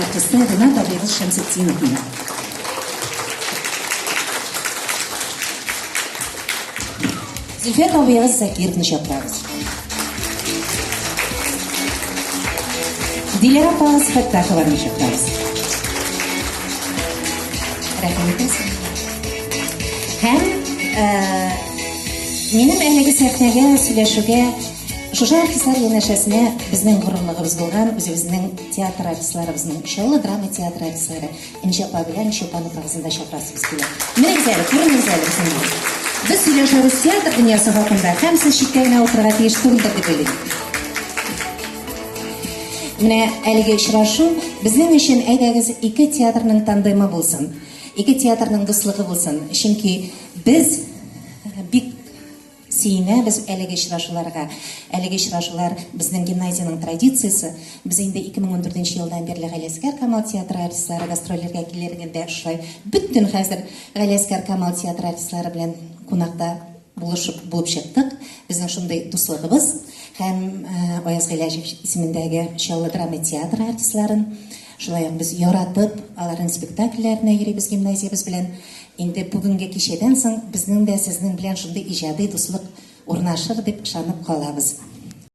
артисты Ренат абыегыз Шәмсетдиновны. Зөлфәт абыегыз Закировны чакырабыз. Диләрә апагыз Фәттахованы чакырабыз. Рәхим итегез. Һәм э, минем әлеге сәхнәгә сөйләшүгә шушы артистлар янәшәсенә безнең горурлыгыбыз булган үзебезнең театр артистларыбызның Чаллы драма театры артистлары Энҗе апа белән Чулпан апагызны да чакырасыбыз килә. Менегез әле, күренегез әле безнең белән. Без сөйләшәбез театр дөньясы хакында һәм сез читтә генә утырырга тиеш түгелдер дип уйлыйм. Менә әлеге очрашу безнең өчен әйдәгез ике театрның тандемы булсын. Ике театрның дуслыгы булсын. Чөнки без бик Сөенәбез әлеге очрашуларга. Әлеге очрашулар безнең гимназиянең традициясе. Без инде 2014 нче елдан бирле Галиәсгар Камал театры артистлары гастрольләргә килгәндә шулай бөтен хәзер Галиәсгар Камал театры артистлары белән кунакта булышып булып чыктык. Безнең шундый дуслыгыбыз һәм Аяз Гыйләҗев исемендәге Чаллы драма театры артистларын шулай ук без яратып аларның спектакльләренә йөрибез гимназиябез белән. Инде бүгенге кичәдән соң безнең дә сезнең белән шундый иҗади дуслык урнашыр дип ышанып калабыз.